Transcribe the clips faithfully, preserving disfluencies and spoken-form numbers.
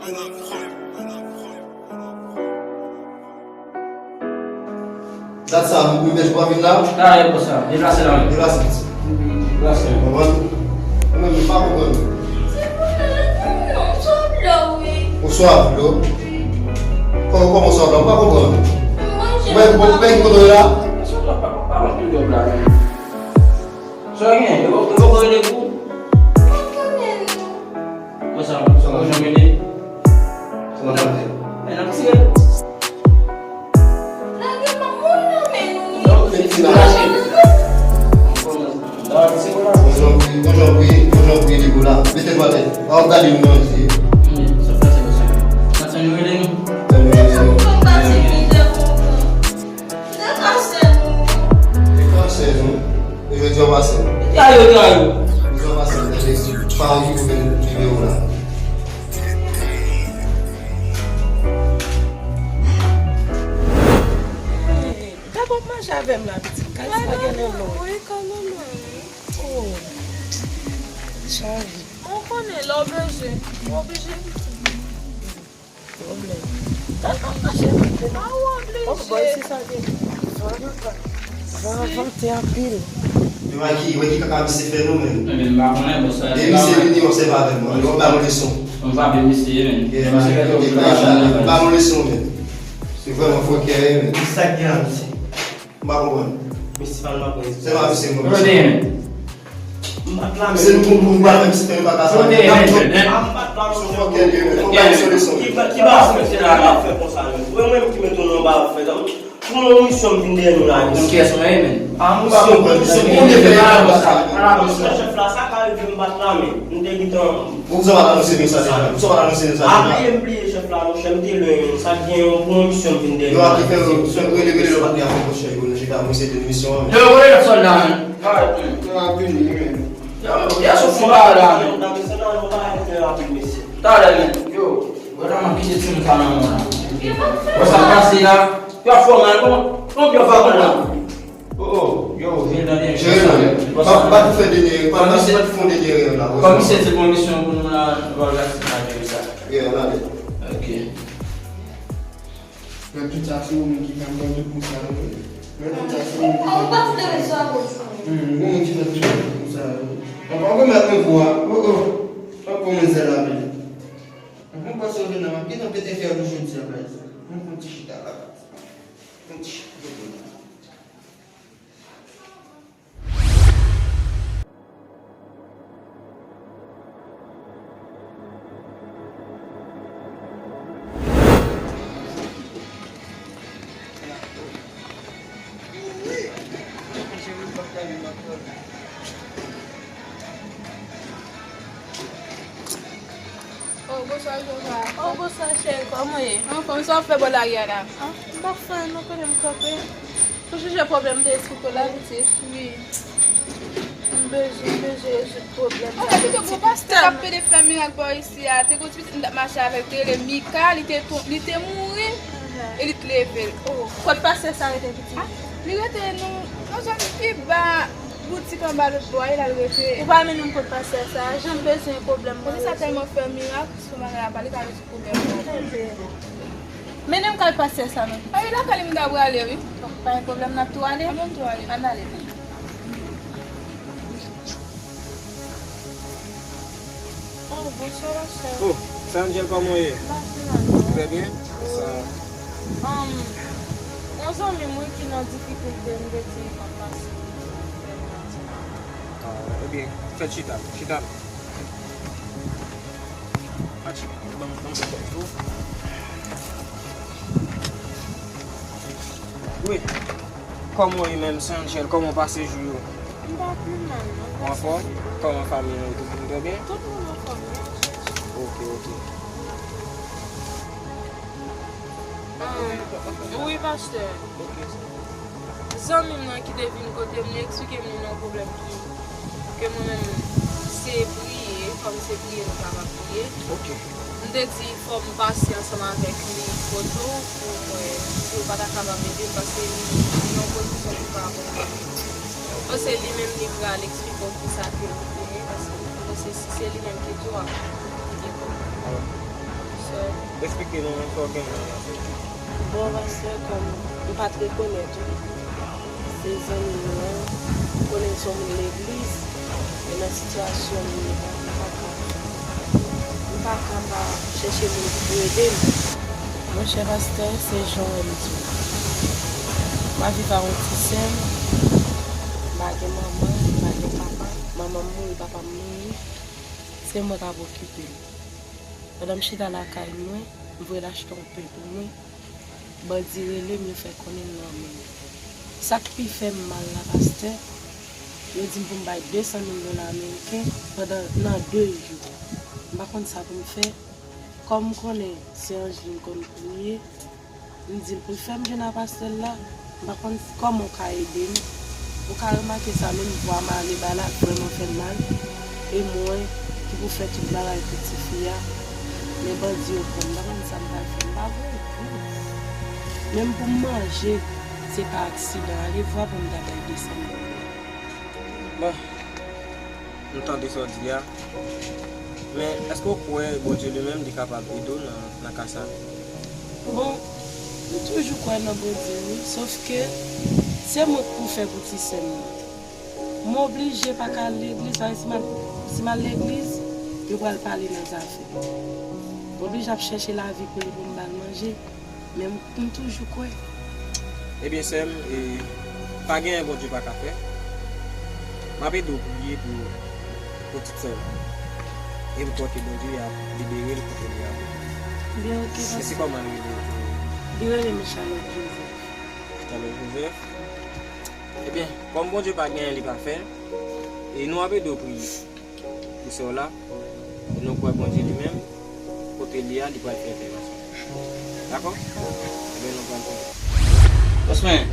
Dat sa, m, m, m pa vin la. Talè konsa, deplase la. Deplase piti. Deplase. Konprann? Mwen menm, m pa konprann. Se pou mwen, non, m swav dlo, wi. Ou swav dlo? Wi. Kòman, kòman w swav dlo? M pa konprann. M manje. Ou pa, ou pa, ou pa gen kote w ye la? Sa w gen? Yo, yo, yo, yo, yo. Mwen sa, sa w janm rele? Sa w janm rele? Men nan ti rele. Lage pa moun nan men nou. Donk, men ti lage. Donk, ti rele. Yon jan w priye, yon jan w priye, yon jan w priye depi w la. Mete dwat la. Pa w gade m nan je. Men, sa w fè se konsa. Sa se nou rele nou. Sa nou rele nou. Sa nou pase mizè konsa. Se kansè nou. Se kansè nou. E jodi a w pase. Trayo, trayo. Jodi a w pase, tande. Pa okipe videyo la. Gad w ap manje avè m la, pitit. Kay sa gen nan men w. Wi, kanmenm, wi. Oh. Chaje. Mwen konnen lè w bezwen, w oblije. Pwoblèm. Ah, ah, ah, cheri. Ah, w oblije. Oh, boy, si sa gen. Van, van, van, te anpil. Yo, wè ki, wè ki kaka misye fè nou, men. Men, men, m pa konnen, bon, sa, e misye vini, obsève avè mwen. Yo, ba mwen leson. M pa vle misye, men. Yeah, man, ba mwen leson, men. Se vrèman fòkè, men. Ki sa k gen la, misye? M pa konprann. Mesye pa nan pwen. Se pa mesye mwen. Yo, men. M bat la men. Se nou pou nou pa fè misye fè pa ka sa. Yo, men. A, m bat la men. Son fòkè li ye, men. Fò ba misye leson. Ki ba, ki ba, ki ba fè konsa men. Mwen menm ki mete w nan ba fè sa. Pou yon misyon m vin dèyè nou la. Konn kiyès mwen ye, men. A, m pa konprann misye. Misye, chèf la, sa ka rive m bat la men. M te gentan Ou sa pa anonse nou sa deja? Ou sa pa anonse nou sa deja? A, bliye, m bliye chèf la, monchè, m te lwen, men sa gen yon, pou yon misyon m vin dèyè. Yo, a ki fè, sèl rele, rele lòt patnè a fè, monchè, yo, nou chita, mwen se de misyon an. Yo, rele lòt sòlda, men. Yo ap vini, men. Yo, yo, sou fon bagay la, men. Nan misyon nan, nou pa fè rapid, mesye. Talè, men. Yo, wè la, m ap kite timoun sa nan men w la. Wè sa k pase la? Yo ap fè w mal, kòman? Kòman yo fè w mal la? Oh, oh, yo, vin nan denye chans la. Pa, pa tou fè denye, pa, pa, pa tou fè denye erè la. Kòm misye di bon misyon pou nou la, nou pa pral gate sa, jere sa. Yeah, n ale. Ok. Nan tout sa, se ou menm ki fè m pran tout kou sa yo. Nan tout sa, se ou menm ki fè m pran tout kou sa yo. Hmm, ou menm ki fè tout kou sa yo. Papa, ou konn mèt mwen kou a. Oh, oh. Papa, mwen zèl la, men. Mwen panse ou vin nan, m ap gentan pete fyèl ou jodi a, guys. Mwen pran ti chita la. Mwen ti chita. Oh, bonswa, Jova. Oh, bonswa, cheri. Kòman w ye? Anfòm, sa w ap fè bò lari a la? Ah, m pa fè anyen non, kote m kanpe. Ou sonje pwoblèm m te esplike w la, pitit? Wi. M bezwen, m bezwen rezoud pwoblèm sa. Anfèt, te gon pastè k ap pede fè mirak bò isi a. Te gon ti pitit m t ap mache avè l, te rele Mika, li te ton-, li te mouri, e li t leve l. Oh, kot pastè sa rete, pitit? Ah, li rete nan, nan zòn pi ba, boutik anba lòt bò a, e la l rete. Ou pa mennen m kot pastè sa, jan m bezwen pwoblèm mwen rezoud. Pastè sa tèlman fè mirak, se yon bagay apa, li ka rezoud pwoblèm mwen. Mennen m kay pastè sa, non. A wi, lakay li m ta prale, wi. Bon, pa gen pwoblèm, n ap tou ale? Ann tou ale. Ann ale. Oh, bonswa, bonswa. Oh, Sè Angel, kòman w ye? M pa pi mal, non. Trè byen. Sa. Um, yon zanmi m, wi, ki nan difikilte, m te di m ap pase. Ah, ebyen, fè chita, chita. Achi, ban m, ban m fè tou. Wi. Kòman w ye menm, Sè Angel? Kòman w pase jou yo? M pa pi mal, non. Ou anfòm? Kòman fanmi an ye? Tout moun trè byen? Tout moun anfòm, wi. Ok, ok. Ah, wi, pastè. Ok. Zanmi m nan ki te vin kote m, li eksplike m li nan pwoblèm ki, ke mwen menm se priye, kòm se priye nou kapab priye. Ok. M te di fò m pase ansanm avèk li kote w pou m wè si w pa ta kapab ede m, paske li, li nan yon pozisyon ki pa bon. Mwen panse li menm li pral eksplike w kisa ke li genyen, paske mwen panse si se li menm ki di w ap gen pwoblèm. Eksplike nou sa w gen nan pase. Bon, pastè, kòm m pa t rekonèt ou, se zanmi m lan, m konnen l se yon moun legliz, men nan sitiyasyon m ye la, m pa ka, m pa ka pa chèche moun ki pou ede m. Monchè pastè, se jan w wè m di w. M ap viv ak yon ti sè m, m pa gen manman, m pa gen papa, manman m mouri, papa m mouri, se mwen k ap okipe l. Pandan m chita lakay mwen, m voye l achte yon pen pou mwen. Bandi rele m, yo fè konnen l nan men yo. Sa k pi fè m mal la, pastè, yo di m pou m bay de san mil dola ameriken pandan nan de jou. M pa konn sa pou m fè. Kòm m konnen se Angeline konn priye, m di l pou l fè m jwenn a pastè la. M pa konn kòman w ka ede m. Ou ka remake sa, menm vwa m ale ba la vrèman fè m mal. E mwen ki pou fè tout bagay pou tifi a, men bandi yo pran m. M pa konn sa m pral fè. M pa voye pou. Menm pou m manje, se pa aksidan. Ale vwa pou m ta bay de san mil dola. Bon, m tande sa w di a. Men, èske w kwè Bondye li menm li kapab ede w nan, nan ka sa? Bon, m toujou kwè nan Bondye, wi. Sòf ke se mwen k pou fè pou ti sè m nan. M oblije pa ka al legliz, paske si m al, si m al legliz, yo pral pale nan zafè m. M oblije ap chèche lavi pou li pou m ba l manje. Men m, m toujou kwè. Ebyen, sè m, e, pa gen anyen Bondye pa ka fè. M ap ede w priye pou, pou ti sè w la. E m kwè ke Bondye ap libere l kote li a. Byen, oke, pastè. Men se kòman l rele? Li rele m Charlotte Joseph. Charlotte Joseph. Ebyen, kòm Bondye pa gen anyen li pa fè, e nou ap ede w priye pou sè w la, e nou kwè Bondye li menm, kote li a, li pral fè entèvansyon. Dakò? Ebyen, nou pral priye. Bòs mwen,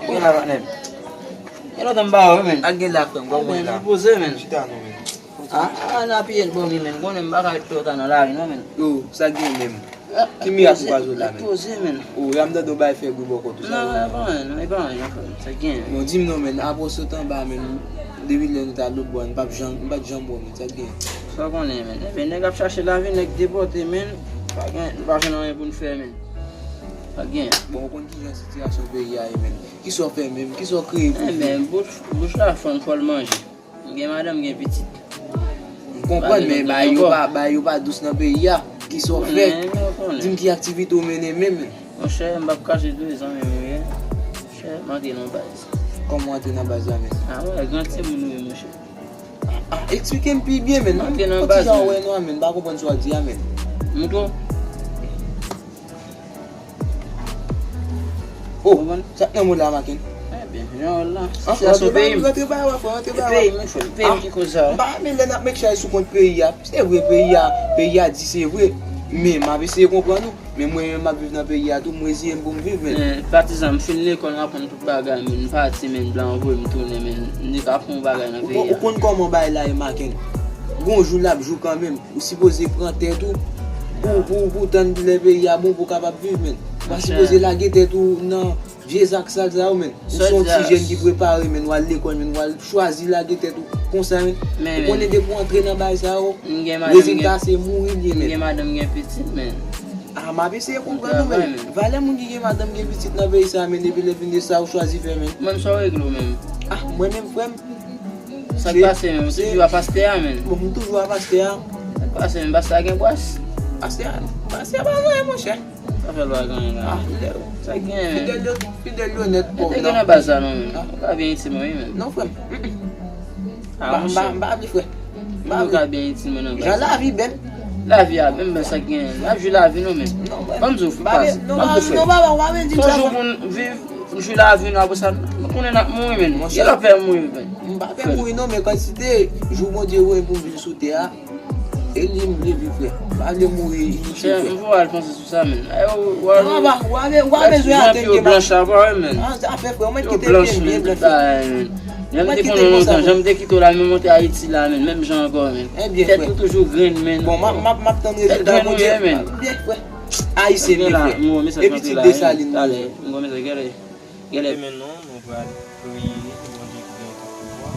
ou gen la, patnè m? Gen lontan m pa wè w, men. Ak gen la, frè m, kòman w ye la? Mwen poze, men. Chita non, men. Ah, ah, n ap peye l ban m, men. Konnen m pa ka ret twò ta nan lari, non, men. Yo, sa gen menm? Ki mirak ou pa jwe la, men? Poze, men. O, y ap tande yon bagay fè bri bò kòt ou, sa. Non, non, e pa anyen, non, e pa anyen, non, frè m, sa gen. Non, di m non, men, apre w sot anba, men, depi lè nou t al lòt bò, m p ap janm, m pa t janm wè w, men, sa gen. Sa w konnen, men. Ebyen, nèg ap chache lavi, nèg depòte, men, pa gen, nou pa jwenn anyen pou n fè, men. Pa gen. Bon, ou konn ki jan sitiyasyon peyi a ye, men. Kisa w fè menm? Kisa w kreye pou viv? Ebyen, bouch, bouch la fann fò l manje. M gen madanm, m gen pitit. M konprann, men bagay yo pa, bagay yo pa dous nan peyi a. Kisa w fè? Di m ki aktivite w mennen menm. Monchè, m p ap kache tou, e zanmi m ou ye. Monchè, m antre nan baz. Kòman w antre nan baz la menm? Ah, wè, gran timoun ou ye, monchè. Ah, eksplike m pi byen, menn. M antre nan baz, menn. Ki jan w wè nou a, menn? M pa konprann sa w ap di a, menn. Mouton. Oh, sa k nan men w la, Maken? Ebyen, jan w la. Sitiyasyon peyi m. Rantre ba yo, frè, rantre ba yo. E peyi m, wi, frè, peyi m ki koz sa. M pa renmen lè n ap met chay sou kont peyi a. Se vre, peyi a, peyi a di se vre. Men m ap eseye konprann ou. Men mwen menm m ap viv nan peyi a tou, m reziye m pou m viv, menn. Men, patizan, m fin lekòl, m aprann tout bagay, menn. M pati, menn, blan anvoye m tounen, menn. M te ka fè yon bagay nan peyi a. Ou konn kòman bagay la ye, Maken? Gon jou l ap jou kanmenm. Ou sipoze pran tèt ou pou, pou, pou tann lè peyi a bon pou w kapab viv, menn. Ou pa sipoze lage tèt ou nan vye zak sal sa yo, menn. Ou se yon ti jèn ki prepare, menn, w al lekòl, menn, w al chwazi lage tèt ou konsa, menn. Ou konnen depi w antre nan bagay sa yo, rezilta se mouri l ye, menn. M gen madanm, m gen pitit, menn. Ah, m ap eseye konprann ou, menn. Valè moun ki gen madanm, gen pitit nan peyi sa, menn, epi lè vin de sa, ou chwazi fè, menn. Mwen, sa w regle w menm? Ah, mwen menm, frè m, Sa k pase menm? Ou toujou a pastè a, menn? Bon, m toujou a pastè a. Sa k pase menm? Pastè a gen bwès? Pastè a, pastè a pa gen anyen, monchè. Sa fè l pa gen anyen la? Ah, lè, sa gen, menn. Fidèl yo, fidèl yo nèt pòv la. Te gen nan baz la, non, menn. Ou ka byen itil mwen, wi, menn. Non, frè m. Ah, monchè. M pa vle, frè. M pa vle. Ou ka byen itil mwen nan baz la. Jan lavi bèl. Lavi a bèl, men sa gen. N ap jwi lavi, non, menn. Ban m di w, frè. Ban m di w, frè. Yon jou pou n viv, jwi lavi nou, apre sa, nou konnen n ap mouri, menn. Gen lè w pè mouri, menn. M pa pè mouri non, men kantite jou Bondye voye m pou m vin sou tè a, e li m vle viv, frè. M pa vle mouri initye, frè. M voye al panse sou sa, menn. Ou pa bezwen atann ke m ap blanch la, pa wè, menn. Afè, frè, ou mèt kite pye m byen blanch, frè. Jan m te konnen w lontan, jan m te kite w la, menm monte Ayiti la, menn, menm jan ankò, menn. Tèt ou toujou grenn, menn. Bon, m ap, m ap, m ap tann rezilta Bondye. Byen, frè. Ayisyen, byen, frè. E pitit Desalin, talè. M gon mesaj, gade. Leve men nou, nou pral priye Bondye ki gen tout pouvwa.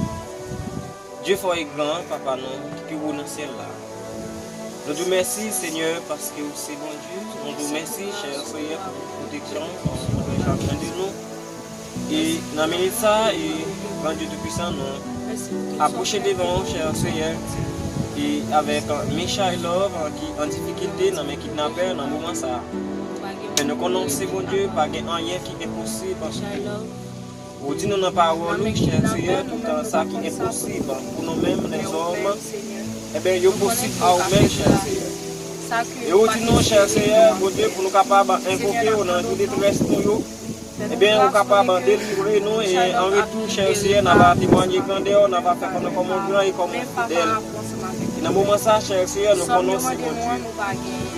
Dye fò e gran, Papa nou ki pi wo nan syèl la. Nou di w mèsi, Senyè, paske w se Bondye. Nou di w mèsi, chè Senyè, pou pwoteksyon w anvè chakren de nou. E nan minit sa a, e Gran Dye Toupisan, nou apwoche devan w, chè Senyè, e avèk Michel Love ki an difikilte nan men kidnapè nan moman sa a. Men nou konnen w se Bondye, pa gen anyen ki enposib. Ou di nou nan pawòl ou, chè Senyè, tout sa ki enposib pou nou menm, lèzòm, ebyen, yo posib a ou menm, chè Senyè. E ou di nou, chè Senyè, Bondye, pou nou kapab envoke w nan jou detrès nou yo, ebyen, ou kapab delivre nou, e an retou, chè Senyè, n ava temwanye grandè w, n ava fè konnen kòman w gran e kòman w fidèl. E nan moman sa, chè Senyè, nou konnen w se Bondye.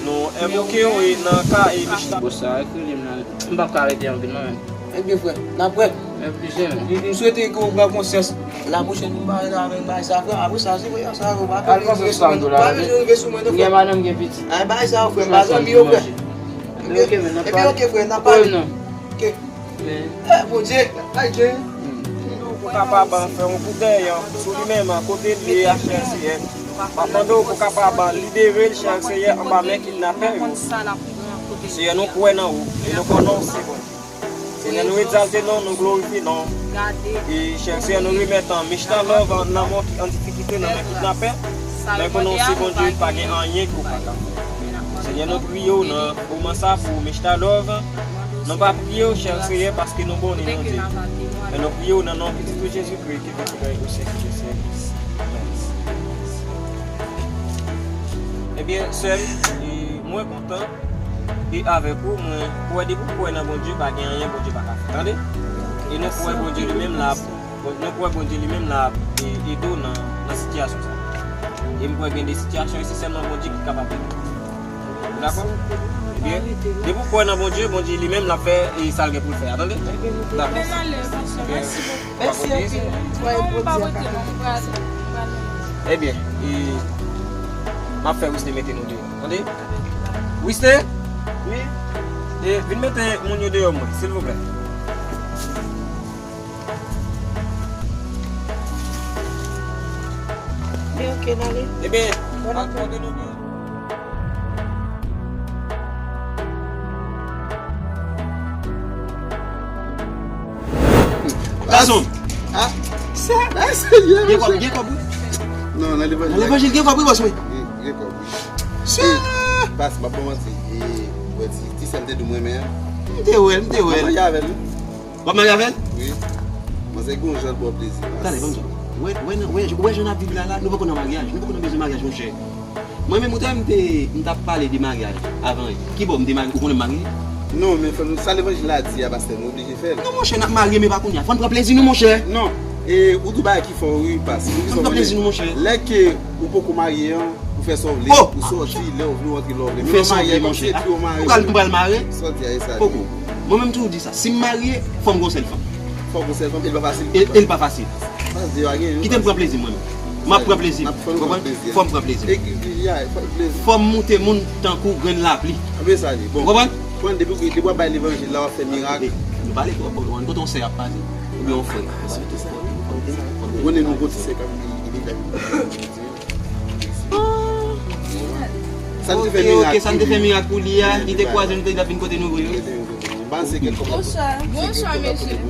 Nou envoke w e nan ka e michta. Bon, sa, ekri li m nan. M p ap ka rete anpil, non, men. Ebyen, frè, n ap wè. Men plizye, men. M, m swete ke w pran konsyans. La pwochèn, m pa rete avèk bagay sa, frè. Apre sa, se frè, sa, ou pa bezwen rive sou mwen, non. Pa bezwen rive sou mwen, non, frè. M gen madanm, m gen pitit. Ay, bagay sa, frè, m pa zanmi yo, frè. Ebyen, ok, men, n ap pale. Ebyen, ok, frè, n ap pale. Ok. Men. Eh, Bondye, ay, Dye. Pou kapab fè yon kout dèyè sou li menm, kote l ye a, chè Senyè. M ap mande w pou kapab libere l, chè Senyè, anba men kidnapè yo. Senyè, nou kwè nan ou e nou konnen w se Bondye. Senyè, nou egzalte non w, nou glorifye non w. E chè Senyè, nou remèt Michta Love nan men w ki an difikilte nan men kidnapè. Men konnen w se Bondye, pa gen anyen ke w pa ka fè. Senyè, nou priye w nan moman sa pou Michta Love. Nou pa priye w, chè Senyè, paske nou konnen nou Dye. Men nou priye w nan non pitit ou Jezikri ki viv ki rèy pou syèk dè syèk. Amèn. Ebyen, sè m, e mwen kontan e avèk ou, mwen kwè depi w kwè nan Bondye, pa gen anyen Bondye pa ka fè. Tande? E nou kwè Bondye li menm la, nou kwè Bondye li menm la ap e, ede w nan, nan sitiyasyon sa. E m kwè gen de sitiyasyon e se sèlman Bondye ki kapab ede w. Ou dakò? Ebyen, depi w kwè nan Bondye, Bondye li menm l ap fè e sa l gen pou l fè a, tande? Dakò. Mèsi anpil. Ebyen, e, m ap fè Wisne mete nou deyò. Tande? Wisne? Wi? E, vin mete moun yo deyò mwen, silvouplè. Men ok, n ale. Ebyen, bon apèl. Gason. Ah. Sa. Ah, Senyè, gen kòb, gen kòb, wi. Non, nan levanjil. Nan levanjil, gen kòb, wi, bòs, wi. Gen, gen kòb, wi. Sa. E, pas, m ap ba w manti. E, wè, ti, ti sè m te di m renmen an. M te wè l, m te wè l. Mwen avè l, wi. W ap marye avè l? Wi. Manzè gen yon jan l ba w plezi. Tande, ban m di w. Wè, wè, wè, wè jan n ap viv la, la, nou poko nan maryaj. Nou poko nan bezwen maryaj, monchè. Mwen menm, ou te wè m te, m t ap pale de maryaj avan. Kibò m te marye? Ou konnen m marye? Non, men fò nou, sa levanjil la di a, pastè, nou oblije fè l. Non, monchè, n ap marye, men pa kounye a. Fò n pran plezi nou, monchè. Non. E, ou di w bagay ki fò, wi, pas. Fò n pran plezi nou, monchè. Lè ke ou poko marye an, ou fè sa w vle, ou sòti lè w vle, ou antre lè w vle. Men nan maryaj, kòmsi se tou ou mare. Ou pral, ou pral mare? Sòti a, e sa. Poko. Mwen menm toujou di sa, si m marye, fò m gon sèl fanm. Fò m gon sèl fanm, e l pa fasil. E, e l pa fasil. Kite m pran plezi m mwen menm. M ap pran plezi m. Ou konprann? Fò m pran plezi m. Fò m moute moun tankou grenn lapli. Ou konprann? Pran depi, depi w ap bay levanjil la, w ap fè mirak. Nou pale twòp, ou konn kote yon sè ap pale, oubyen yon frè. Ou konnen nou gon ti sè k ap vini, vini fè. Sa n te fè mirak. Ok, ok, sa n te fè mirak pou li a, li te kwaze nou, te vin kote nou vre yo. Bonswa. Bonswa, mesye.